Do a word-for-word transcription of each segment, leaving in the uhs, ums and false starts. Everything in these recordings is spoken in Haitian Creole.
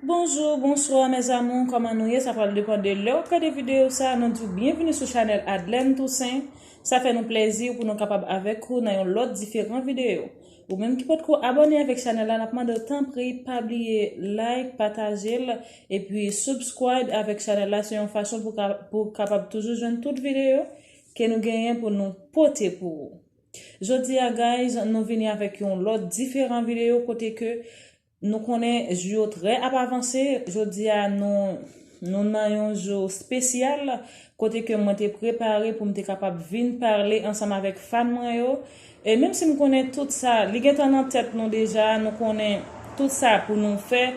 Bonjou, bonswa, mes amours, kòman nou ye? Sa pral depann de lè w ap gade videyo sa a. Nou di w byenvini sou chanèl Adlène Toussaint. Sa fè nou plèzi pou nou kapab avèk ou nan yon lòt diferan videyo. Ou menm ki potko abòne avèk chanèl la, n ap mande w tanpri pa bliye like, pataje l, epi subscribe avèk chanèl la. Se yon fason pou ka, pou w kapab toujou jwenn tout videyo ke nou genyen pou nou pote pou ou. Jodi a, guys, nou vini avèk yon lòt diferan videyo kote ke nou konnen jou yo trè ap avanse. Jodi a, nou, nou nan yon jou espesyal kote ke mwen te prepare pou m te kapab vin pale ansanm avèk fan mwen yo. E menm si m konnen tout sa, li gentan nan tèt nou deja, nou konnen tout sa pou nou fè,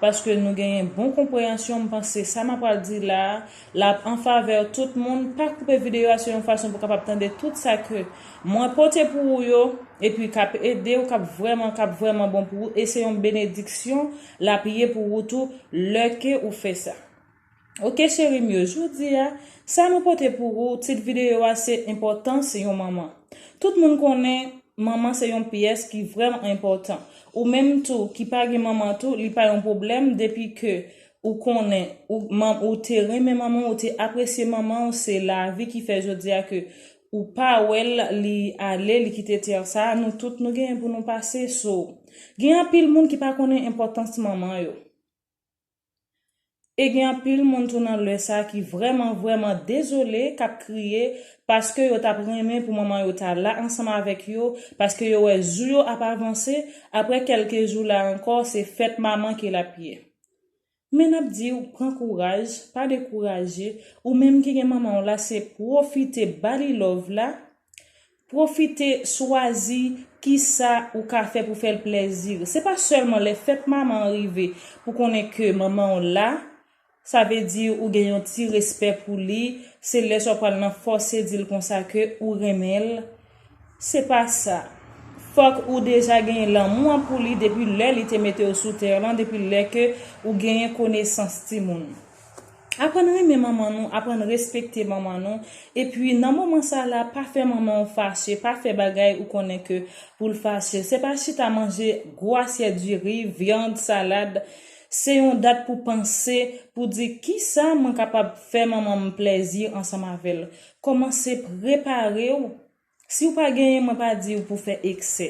paske nou genyen bon konpreyansyon, m panse sa m ap pral di la a, l ap an favè tout moun. Pa koupe videyo a, se yon fason pou w kapab tande tout sa ke mwen pote pou ou yo, epi k ap ede w, k ap vrèman, k ap vrèman bon pou ou, e se yon benediksyon l ap ye pou ou tou, lè ke ou fè sa. Oke, cheri m yo, jodi a, sa nou pote pou ou, tit videyo a se enpòtans yon manman. Tout moun konnen manman se yon pyès ki vrèman enpòtan. Ou menm tou, ki pa gen manman tou, li pa yon pwoblèm depi ke ou konnen, ou, man, ou te renmen manman w, ou te apresye manman w, se lavi ki fè jodi a ke ou pa wè l, li ale, li kite tè sa a, nou tout nou genyen pou nou pase. So, gen anpil moun ki pa konnen enpòtans manman yo. E gen anpil moun tou nan lè sa a ki vrèman, vrèman dezole, k ap kriye, paske yo t ap renmen pou manman yo ta la ansanm avèk yo, paske yo wè jou yo ap avanse, apre kèlke jou la ankò, se fèt manman ke l ap ye. Men n ap di w, pran kouraj, pa dekouraje, ou menm ki gen manman w la, se pwofite ba li love la, pwofite chwazi kisa ou ka fè pou fè l plèzi. Se pa sèlman lè fèt manman an rive pou konnen ke manman w la, sa vle di ou gen yon ti respè pou li, se lè sa w pral nan fòse di l konsa ke ou renmen l. Se pa sa. Fòk ou deja genyen lanmou an pou li depi lè li te mete w sou tè lan, depi lè ke ou genyen konesans timoun. Aprann renmen manman nou, aprann respekte manman nou. Epi nan moman sa la, pa fè manman w fache, pa fè bagay ou konnen ke pou l fache. Se pa chita manje gwo asyèt diri, vyann, salad. Se yon dat pou panse, pou di, "Kisa mwen kapab fè manman m plèzi ansanm avè l?" Kòmanse prepare w. Si w pa genyen, mwen pa di w pou fè eksè.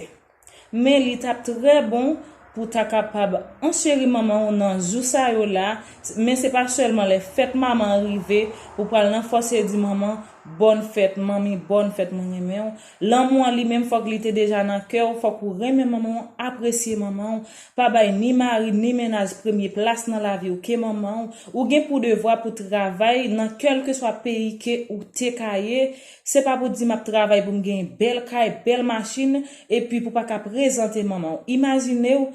Men li t ap trè bon pou w ta kapab ancheri manman w nan jou sa yo la, men se pa sèlman lè fèt manman an rive pou w pral nan fòse di manman, "Bòn fèt, manmi, bòn fèt, mwen renmen w." Lanmou an li menm, fòk li te deja nan kè w, fòk ou renmen manman w, apresye manman w, pa bay ni mari, ni mennaj premye plas nan lavi w ke manman w. Ou gen pou devwa pou travay nan kèlkeswa peyi ke ou te ka ye. Se pa pou di m ap travay pou m gen bèl kay, bèl machin, epi pou pa ka prezante manman w. Imajine w,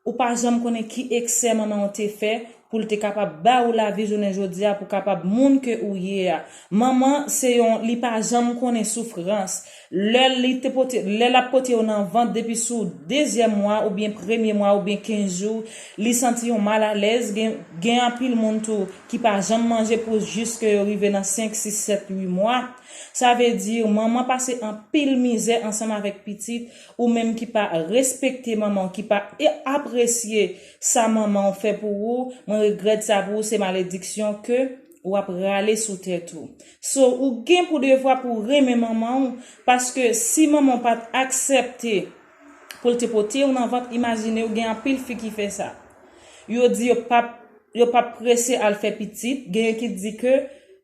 ou pa janm konnen ki eksè manman w te fè pou l te kapab ba ou lavi jounen jodi a, pou kapab moun ke ou ye a. Manman se yon, li pa janm konnen soufrans. Lè li te pote, lè l ap pote w nan vant depi sou dezyèm mwa oubyen premye mwa oubyen kenz jou, li santi yon malalèz. Gen, gen anpil moun tou ki pa janm manje pou jiske yo rive nan senk, sis, sèt, uit mwa. Sa vle di, manman pase anpil mizè ansanm avèk pitit, ou menm ki pa respekte manman w, ki pa e-, apresye sa manman w fè pou ou, mwen regrèt sa pou ou, se malediksyon ke w ap rale sou tèt ou. So, ou gen pou devwa pou w renmen manman w, paske si manman w pa t aksepte pou l te pote w nan vant, imajine w gen anpil fi ki fè sa. Yo di yo p ap, yo p ap prese al fè pitit, genyen ki di ke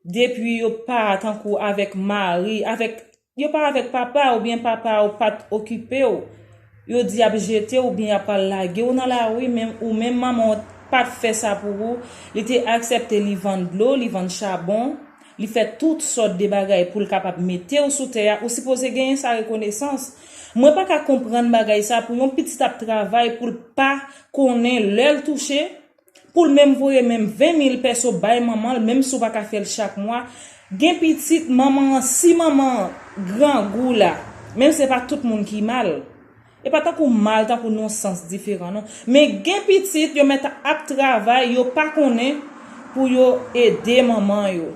depi yo pa tankou avèk mari, avèk, yo pa avèk papa oubyen papa w pa t okipe w, yo di y ap jete w oubyen y ap al lage w nan lari, men ou menm manman w pa t fè sa pou ou, li te aksepte li vann dlo, li vann chabon, li fè tout sòt de bagay pou l kapab mete w sou tè a, ou sipoze genyen sa rekonesans. Mwen pa ka konprann bagay sa pou yon pitit ap travay pou l pa konnen lè l touche, pou l menm voye menm ven mil pèso bay manman l, menm si w pa ka fè l chak mwa. Gen pitit, manman an, si manman an grangou la, menm se pa tout moun ki mal. E pa tankou mal, tankou nan yon sans diferan, non. Men gen pitit, yo mèt ap travay, yo pa konnen pou yo ede manman yo.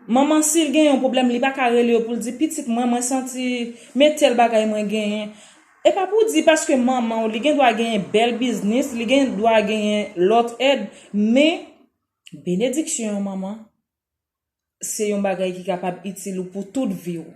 Manman, si l gen yon pwoblèm, li pa ka rele yo pou l di, "Pitit mwen, mwen santi, men tèl bagay mwen genyen." E pa pou di paske manman w, li gen dwa genyen bèl biznis, li gen dwa genyen lòt èd, men benediksyon yon manman, se yon bagay ki kapab itil ou pou tout vi w.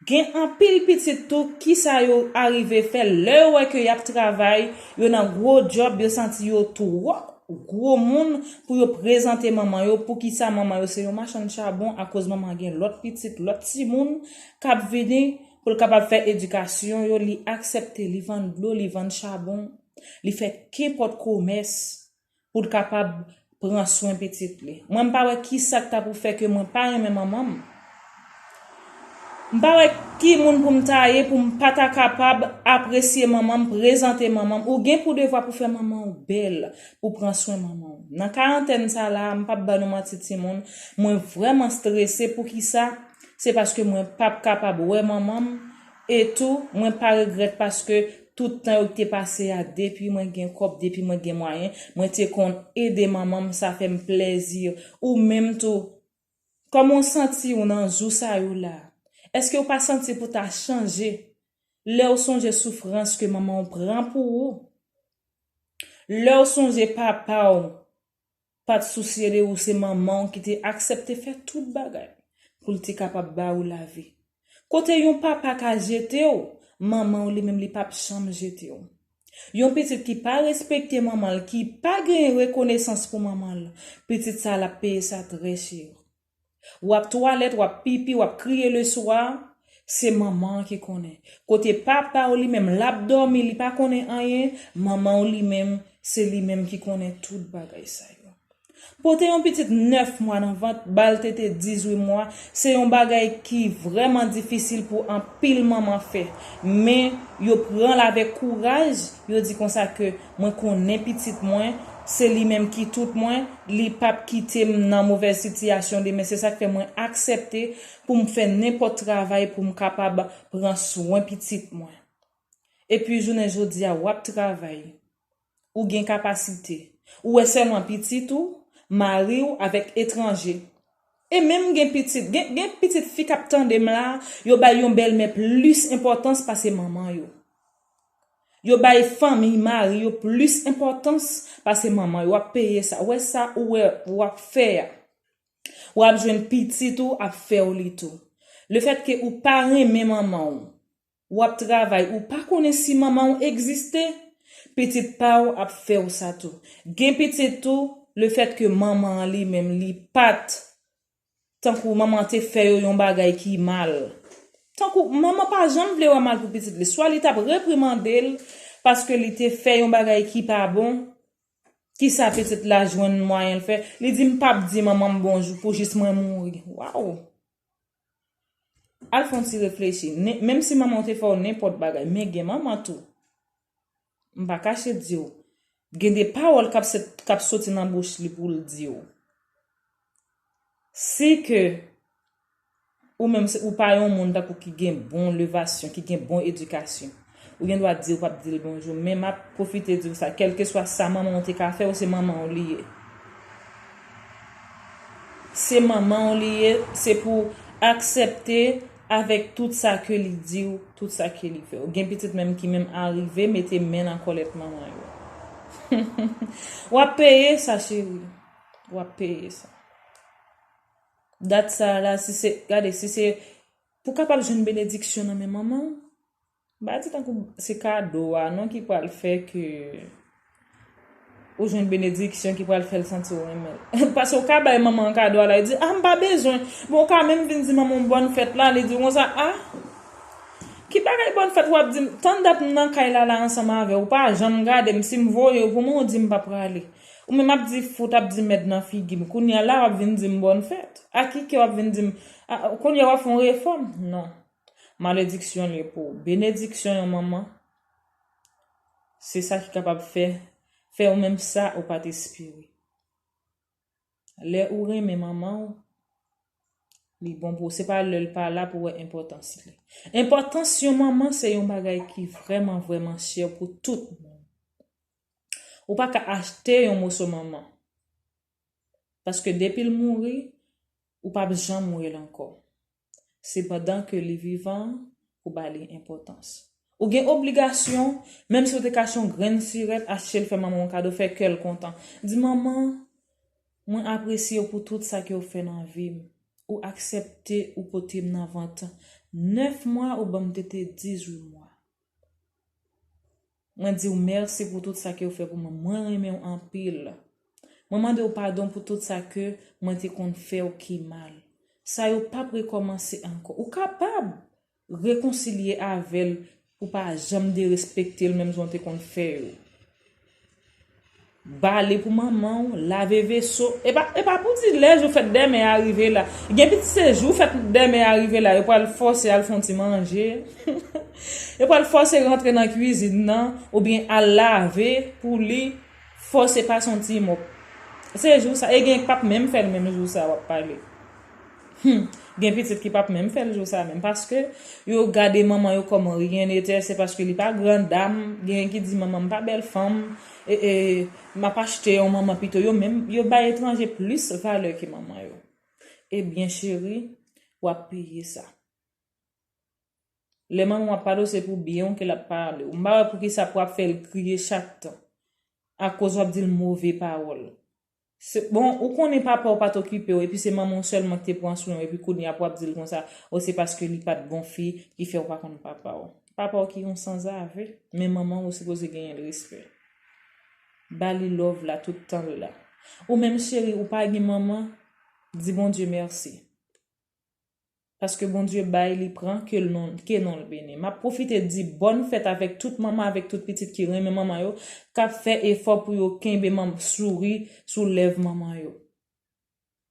Gen anpil pitit tou, kisa yo arive fè lè yo wè ke y ap travay, yo nan gwo djòb, yo santi yo twò gwo moun pou yo prezante manman yo, poukisa manman yo se yon machann chabon, akoz manman gen lòt pitit, lòt timoun k ap vini pou l kapab fè edikasyon yo, li aksepte, li vann dlo, li vann chabon, li fè kenpòt komès pou l kapab pran swen pitit li. Mwen, m pa wè kisa k ta pou fè ke mwen pa renmen manman m. M pa wè ki moun pou m ta ye pou m pa ta kapab apresye manman m, prezante manman m. Ou gen pou devwa pou fè manman w bèl, pou pran swen manman w. Nan karantèn sa la, m p ap ba nou manti timoun, mwen vrèman strese. Poukisa? Se paske mwen p ap kapab wè manman m. E tou, mwen pa regrèt paske tout tan yo te pase a, depi mwen gen kòb, depi mwen gen mwayen, mwen te konn ede manman m, sa fè m plèzi. Ou menm tou, kòman w santi w nan jou sa yo la? Èske w pa santi pou ta chanje lè w sonje soufrans ke manman w pran pou ou? Lè w sonje papa w pa t sousye de ou, se manman w ki te aksepte fè tout bagay pou l te kapab ba ou lavi. Kote yon papa ka jete w, manman w li menm li p ap janm jete w. Yon pitit ki pa respekte manman l, ki pa gen rekonesans pou manman l, pitit sa l ap peye sa trè chè. W ap twalèt, w ap pipi, w ap kriye leswa, se manman an ki konnen. Kote papa w li menm, l ap dòmi, li pa konnen anyen, manman w li menm, se li menm ki konnen tout bagay sa yo. Pote yon pitit nèf mwa nan vant, ba l tete dizuit mwa, se yon bagay ki vrèman difisil pou anpil manman fè. Men, yo pran l avèk kouraj, yo di konsa ke mwen konnen pitit mwen, se li menm ki tout mwen, li p ap kite m nan movèz sitiyasyon demen. Se sa k fè mwen aksepte pou m fè nenpòt travay pou m kapab pran swen pitit mwen. Epi jounen jodi a, w ap travay, ou gen kapasite, ou wè sèlman pitit ou, mari w avèk etranje. E menm gen pitit, gen, gen pitit fi k ap tande m la, yo bay yon bèlmè plis enpòtans pase manman yo. Yo bay fanmi, mari yo plis enpòtans pase manman yo. W ap peye sa. Ou wè sa ou wè w ap fè a. W ap jwenn pitit ou ap fè w li tou. Lefètke ou pa renmen manman w, w ap travay, ou pa konnen si manman w egziste, pitit pa w ap fè w sa tou. Gen pitit tou, lefètke manman an li menm, li pa t, tankou manman te fè yo yon bagay ki mal. Tankou manman pa janm vle wè mal pou pitit li. Swa li t ap reprimande l paske li te fè yon bagay ki pa bon, kisa pitit la jwenn mwayen l fè? Li di, "M p ap di manman m bonjou pou jis mwen mouri." Waw! Al fè yon ti reflechi. Ne-, menm si manman w te fè w nenpòt bagay, men gen manman tou. M pa kache di w. Gen de pawòl k ap sot-, k ap soti nan bouch li pou l di w. Si ke ou menm se, ou pa yon moun tankou ki gen bon levasyon, ki gen bon edikasyon, ou gen dwa di w p ap di l bonjou, men m ap pwofite di w sa, kèlkeswa sa manman w te ka fè w, se manman w li ye. Se manman w li ye, se pou aksepte avèk tout sa ke li di w, tout sa ke li fè w. Gen pitit menm ki menm arive mete men nan kòlèt manman yo. W ap peye sa, cheri. W ap peye sa. Dat sa la, si se, gade, si se pou kapab jwenn benediksyon nan men manman w, m pa di tankou se kado a non ki pral fè ke ou jwenn benediksyon ki pral fè l santi w renmen l. Paske w ka bay manman an kado a la, li di, "A, m pa bezwen." Bon, w ka menm vin di manman w bòn fèt la, li di w konsa, "A, ki bagay bòn fèt w ap di m? Tann dat m nan kay la la ansanm avè w, ou pa janm gade m, si m voye w pou mwen, ou di m pa prale." Ou menm ap di fout, ap di mèd nan figi m. Kounye a la, w ap vin di m bòn fèt. A ki kè w ap vin di m, a, kounye a w ap fè yon refòm? Non. Malediksyon li ye pou ou. Benediksyon yon manman, se sa ki kapab fè, fè ou menm sa ou pa t espere. Lè ou renmen manman w, li bon pou ou. Se pa lè l pa la pou w wè enpòtans li. Enpòtans yon manman se yon bagay ki vrèman, vrèman chè pou tout moun. Ou pa ka achte yon moso manman. Paske depi l mouri, ou p ap janm wè l ankò. Se pandan ke li vivan, ou ba li enpòtans. Ou gen obligasyon, menm si w te ka achte yon grenn sirèt, achte l, fè manman w kado, fè kè l kontan. Di, "Manman, mwen apresye w pou tout sa ke w fè nan vi m. Ou aksepte ou pote m nan vant nèf mwa, ou ban m tete dizuit mwa. Mwen di w mèsi pou tout sa ke w fè pou mwen. Mwen renmen w anpil. Mwen mande w padon pou tout sa ke mwen te konn fè w ki mal. Sa yo p ap rekòmanse ankò." Ou kapab rekonsilye avè l pou pa janm derespekte l menm jan w te konn fè yo. Bale pou manman w, lave veso. E pa, e pa pou di lè jou fèt dèmen a rive la. Gen pitit se jou fèt dèmen a rive la, yo pral fòse al fè yon ti manje. Yo pral fòse rantre nan kwizin nan, oubyen al lave pou li, fòse pase yon ti mòp. Se jou sa, e gen k p ap menm fè l menm jou sa w ap pale. Hmm, gen pitit ki p ap menm fè l jou sa menm, paske yo gade manman yo kòm ryen nete, se paske li pa gran dam, gen ki di manman m pa bèl fanm, e, e, m ap achte yon manman pito, yo menm, yo bay etranje plis valè ke manman yo. Ebyen cheri, w ap peye sa. Lè manman w ap pale w, se pou byen w ke l ap pale w. M pa wè poukisa pou w ap fè l kriye chak tan. Akoz w ap di l move pawòl. Se, bon, ou konnen papa w pa t okipe w, epi se manman w sèlman ki te pran swen w, epi kounye a pou w ap di l konsa, o se paske li pa t bon fi, ki fè w pa konn papa w. Papa w ki yon sanzave, men manman w ou sipoze genyen l respè. Ba li love la tout tan l la. Ou menm cheri, ou pa gen manman, di Bondye mèsi. Paske Bondye bay, li pran, ke l non, ke non l beni. M ap pwofite di bòn fèt avèk tout manman, avèk tout pitit ki renmen manman yo, k ap fè efò pou yo kenbe manm, souri sou lèv manman yo.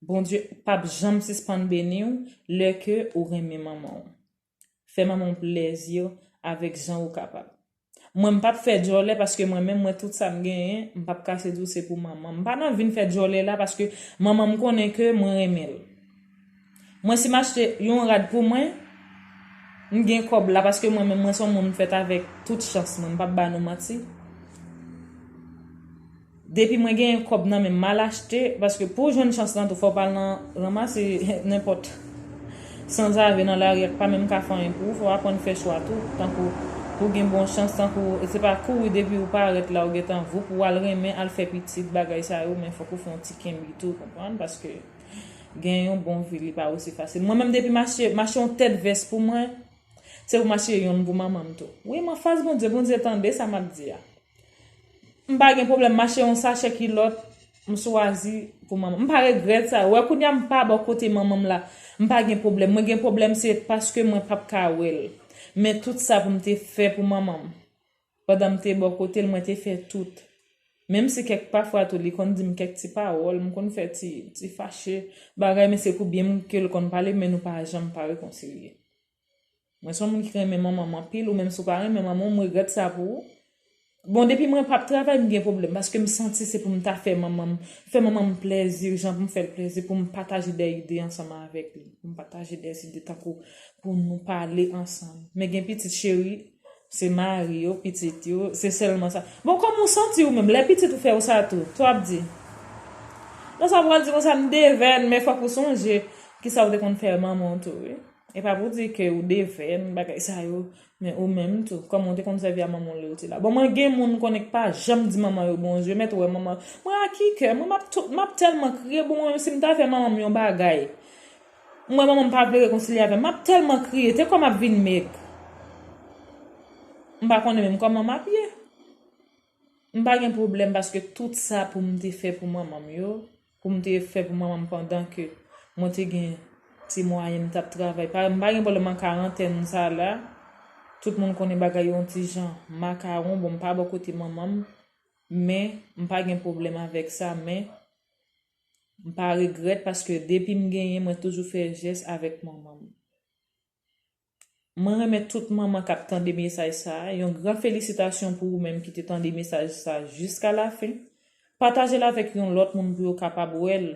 Bondye p ap janm sispann beni w lè ke ou renmen manman w. Fè manman w plèzi avèk jan ou kapab. Mwen, m p ap fè djòlè paske mwen menm, mwen, tout sa m genyen, m p ap kache di w se pou manman m. M pa nan vin fè djòlè la paske manman m konnen ke mwen renmen l. Mwen, si m achte yon rad pou mwen, m gen kòb la paske mwen menm, mwen se yon moun m fèt avèk tout chans mwen, m p ap ba nou manti. Depi mwen genyen kòb nan men m, m al achte, paske pou w jwenn chans lan tou, fò w pa al nan ranmase nenpòt sanzave nan lari a k pa menm ka fè anyen pou ou, fò w aprann fè chwa tou. Tankou pou w gen bon chans, tankou se pa kouri depi ou parèt la, ou gentan voup, ou al renmen, al fè pitit, bagay sa yo, men fòk ou fè yon ti kenbe tou, konprann, paske gen yon bon vi, li pa osi fasil. Mwen menm, depi m achte, m achte yon tèt vès pou mwen, se pou m achte yonn pou manman m tou. Wi, m anfas Bondye, Bondye tande sa m ap di a. M pa gen pwoblèm, m achte yon sachè kilòt, m swazi pou manman. M pa regrèt sa. Wè, kounye a m pa bò kote manman m la. M pa gen pwoblèm. Mwen gen pwoblèm, se paske mwen p ap ka wè l. Men tout sa pou m te fè pou manman m. Pandan m te bò kote l, mwen te fè tout. Menm si kèk pafwa tou, li konn di m kèk ti pawòl, m konn fè ti, ti fache, bagay, men se pou byen m ke l konn pale, men nou pa janm pa rekonsilye. Mwen se yon moun ki renmen manman m anpil, ou menm si w pa renmen manman w, m regrèt sa pou ou. Bon, depi mwen p ap travay, m gen pwoblèm, paske m santi se pou m ta fè manman m, fè manman m plèzi, jan pou m fè l plèzi, pou m pataje de ide ansanm avèk li, pou m pataje de ide tankou pou nou pale ansanm. Men gen pitit cheri, se mari yo, pitit yo, se sèlman sa. Bon, kòman w santi w menm? Lè pitit ou fè w sa tou, sa w ap di? Nan sa w pral di konsa, m devè n, men fòk ou sonje kisa w te konn fè manman w tou, wi. E pa pou di ke ou devè n, bagay sa yo, men ou menm tou, kòman w te konn sèvi a manman w lè w te la? Bon, mwen gen moun m konnen k pa janm di manman yo bonjou, mèt ou wè manman, mwen a ki kè, mwen m ap tou, m ap tèlman kriye, bon, mwen menm si m ta fè manman m yon bagay, m wè manman m pa vle rekonsilye avè m, m ap tèlman kriye, te kò m ap vin mèg. M pa konnen menm kòman m ap ye. M pa gen pwoblèm paske tout sa pou m te fè pou manman m yo, pou m te fè pou manman m pandan ke mwen te gen ti mwayen m t ap travay. Pa, m pa gen pwoblèm an karantèn sa la. Tout moun konnen bagay yo yon ti jan makawon. Bon, m pa bò kote manman m, men m pa gen pwoblèm avèk sa, men m pa regrèt paske depi m genyen, mwen toujou fè jès avèk manman m. Mwen renmen tout manman k ap tande mesaj sa a. Yon gran felisitasyon pou ou menm ki te tande mesaj sa a jiska lafen. Pataje l avèk yon lòt moun pou yo kapab wè l.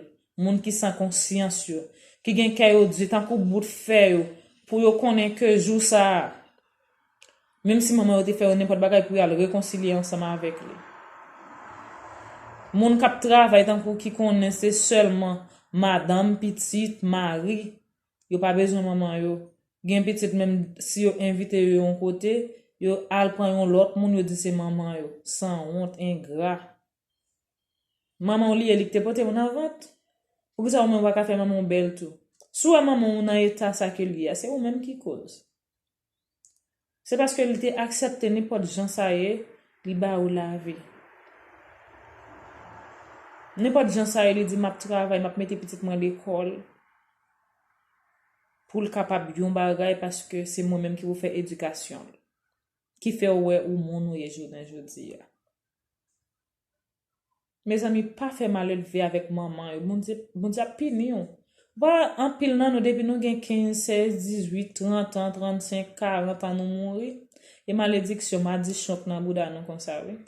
Moun ki san konsyans yo, ki gen kè yo di tankou bout fè yo, pou yo konnen ke jou sa a, menm si manman yo te fè yo nenpòt bagay pou y al rekonsilye ansanm avèk li. Moun k ap travay tankou ki konnen se sèlman madanm, pitit, mari, yo pa bezwen manman yo. Gen pitit menm, si yo envite yo yon kote, Yo al pran yon lòt moun, yo di se manman yo. Sanwont, engra. Manman w li ye, li ki te pote w nan vant. Poukisa ou menm ou pa ka fè manman w bèl tou? Si w wè manman w nan eta sa ke li ye a, se ou menm ki koz. Se paske li te aksepte nenpòt jan sa ye, li ba ou lavi. Nenpòt jan sa ye, li di, "M ap travay, m ap mete pitit mwen lekòl pou l kapab yon bagay, paske se mwen menm ki pou fè edikasyon l." Ki fè w wè ou moun ou ye jounen jodi a. Mezanmi, pa fè malelve avèk manman yo. Bondye, Bondye ap pini w. Vwa anpil nan nou, depi nou gen kenz, sèz, dizuit, trant an, trannsenk, karant an, nou mouri. E malediksyon, madichon k nan bouda nou konsa, wi.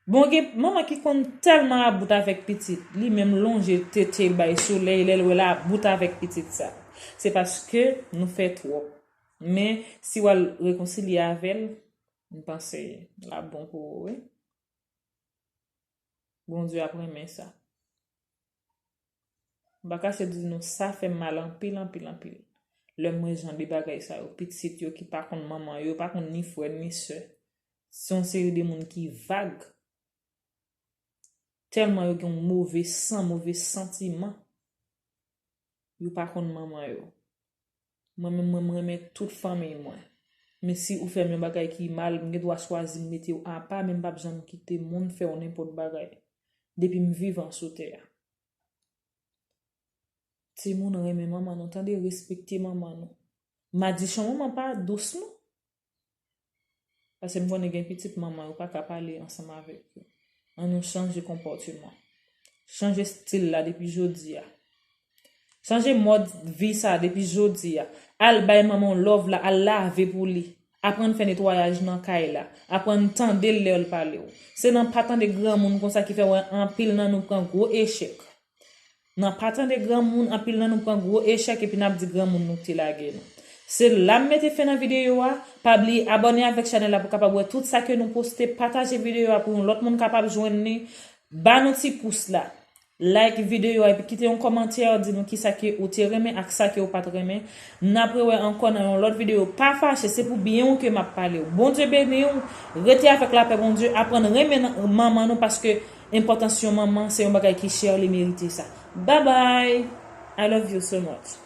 Bon, gen manman ki konn tèlman about avèk pitit, li menm lonje tete l bay solèy, lè l wè l about avèk pitit sa. Se paske nou fè twòp. Men, si w al rekonsilye avè l, m panse l ap bon pou ou, wi. Bondye ap renmen sa. M pa kache di nou, sa fè m mal anpil, anpil, anpil. Lè m wè jan de bagay sa yo, pitit yo ki pa konn manman yo, yo pa konn ni frè, ni sè. Se yon seri de moun ki vag. Tèlman yo gen yon move san, move santiman. Yo pa konn manman yo. Mwen menm, mwen, m renmen tout fanmiy mwen. Men si ou fè m yon bagay ki mal, m gen dwa chwazi m mete w apa, men m p ap janm kite moun fè w nenpòt bagay. Depi m vivan sou tè a. Timoun, renmen manman nou, tande, respekte manman nou. Madichon manman pa dous non. Paske m konnen gen pitit manman yo pa ka pale ansanm avèk yo. Ann nou chanje konpòteman. Chanje stil la depi jodi a. Chanje mòd vi sa depi jodi a. Al bay manman w love la, al lave pou li. Aprann fè netwayaj nan kay la. Aprann tande l lè l pale w. Se nan pa tande granmoun konsa ki fè w wè anpil nan nou pran gwo echèk. Nan pa tande granmoun, anpil nan nou pran gwo echèk epi n ap di granmoun nou ki te lage nou. Se la m mete fen nan videyo a. Pa bliye abòne avèk chanèl la pou w kapab wè tout sa ke nou poste. Pataje videyo a pou yon lòt moun kapab jwenn li. Ba nou ti pous la. Like videyo a epi kite yon kòmantè, di nou kisa ke ou te renmen ak sa ke ou pa t renmen. N ap rewè ankò nan yon lòt videyo. Pa fache, se pou byen w ke m ap pale w. Bondye beni w. Rete avèk lapè Bondye. Aprann renmen nan, manman nou paske enpòtans yon manman se yon bagay ki chè, li merite sa. Bye bye. I love you so much.